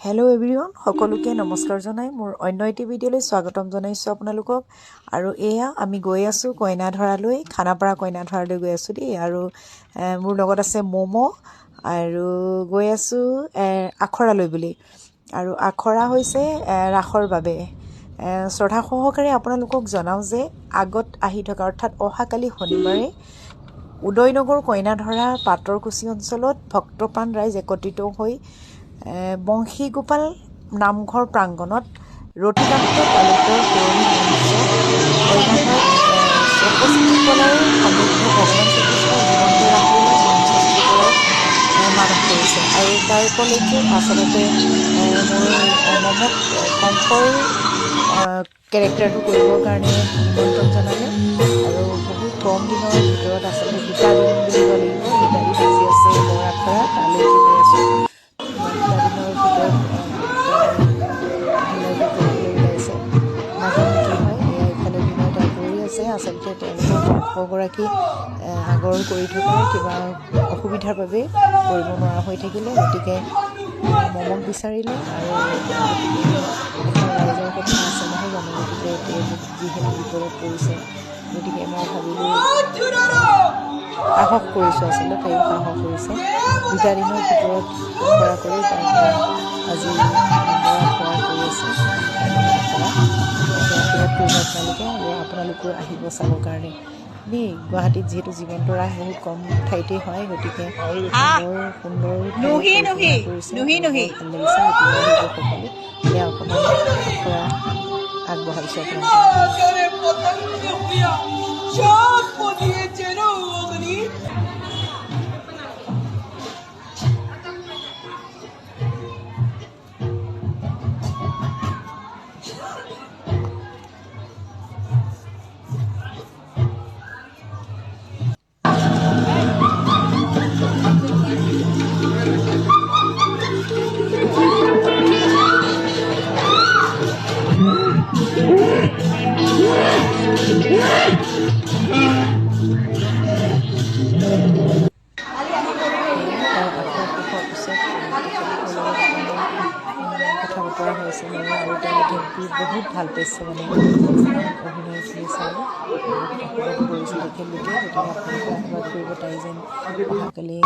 Hello' everyone, সকলোকে নমস্কাৰ জনাই মোৰ অন্য এটি ভিডিঅ'লৈ স্বাগতম জনাইছোঁ আপোনালোকক। আৰু এয়া আমি গৈ আছোঁ কইনাধৰালৈ, খানাপাৰা কইনাধৰালৈ গৈ আছোঁ দেই। আৰু মোৰ লগত আছে ম'ম' আৰু গৈ আছোঁ আখৰালৈ বুলি। আৰু আখৰা হৈছে ৰাসৰ বাবে। শ্ৰদ্ধা সহকাৰে আপোনালোকক জনাওঁ যে আগত আহি থকা অৰ্থাৎ অহাকালি শনিবাৰে উদয়নগৰ কইনাধৰা পাটৰকুচি অঞ্চলত ভক্তপ্ৰাণ ৰাইজ একত্ৰিত হৈ বংশীগোপাল নামঘৰ প্ৰাংগণত ৰতিকান্ত তালুকদাৰ পুৰণি মঞ্চ কইনাধৰাত 64 কলাৰ সমৃদ্ধ ভগৱান শ্ৰীকৃষ্ণৰ জীৱন্ত ৰাসলীলা মঞ্চস্থ কৰাৰ মানস কৰিছে। আৰু তাৰ উপলক্ষে আচলতে মোৰ মমত কংসৰ কেৰেক্টাৰটো কৰিবৰ কাৰণে নিমন্ত্ৰণ জনালে। আৰু বহুত কম দিনৰ ভিতৰত, আচলতে দুটা দিন বুলিব লাগিব, দুটা দিন আজি আছে বৰ আখৰা, তালৈকে গৈ আছোঁ। দুটা দিনৰ ভিতৰত অভিনয়টো কৰিবলৈ ওলাইছে, নাজানো কি হয়। এয়া ইফালে অভিনয় তাই কৰি আছে। আচলতে তেওঁলোকৰ কংসগৰাকী আগৰ কৰি থকা কিবা অসুবিধাৰ বাবে কৰিব নোৱাৰা হৈ থাকিলে, গতিকে মমক বিচাৰিলে। আৰু এখন ৰাইজৰ কথা আছে নহয় জানো, গতিকে তেওঁলোক যিহেতু বিপদত পৰিছে, গতিকে মই ভাবিলোঁ সাহস কৰিছোঁ, আচলতে তাইও সাহস কৰিছে। দুটা দিনৰ ভিতৰত আখৰা কৰি তাই আজি আখৰা কৰি আছে। আশীৰ্বাদ কৰিব আপোনালোকে আৰু আপোনালোকো আহিব চাবৰ কাৰণে দেই। গুৱাহাটীত যিহেতু জীৱন্ত ৰাস বহুত কম ঠাইতে হয়, গতিকে বৰ সুন্দৰ কৰিছে, ভাল লাগিছে। গতিকে আহিব সকলো। এয়া অকণমান আখৰা আগবঢ়াইছোঁ আপোনালোকে। কথা বতৰা হৈছে মোৰ আৰু তেওঁলোকে বহুত ভাল পাইছে, মানে অভিনয়খিনি চাই আশীৰ্বাদ কৰিছে তেখেতলোকে। গতিকে আপোনালোকে আশীৰ্বাদ কৰিব, তাই যেন অহাকালি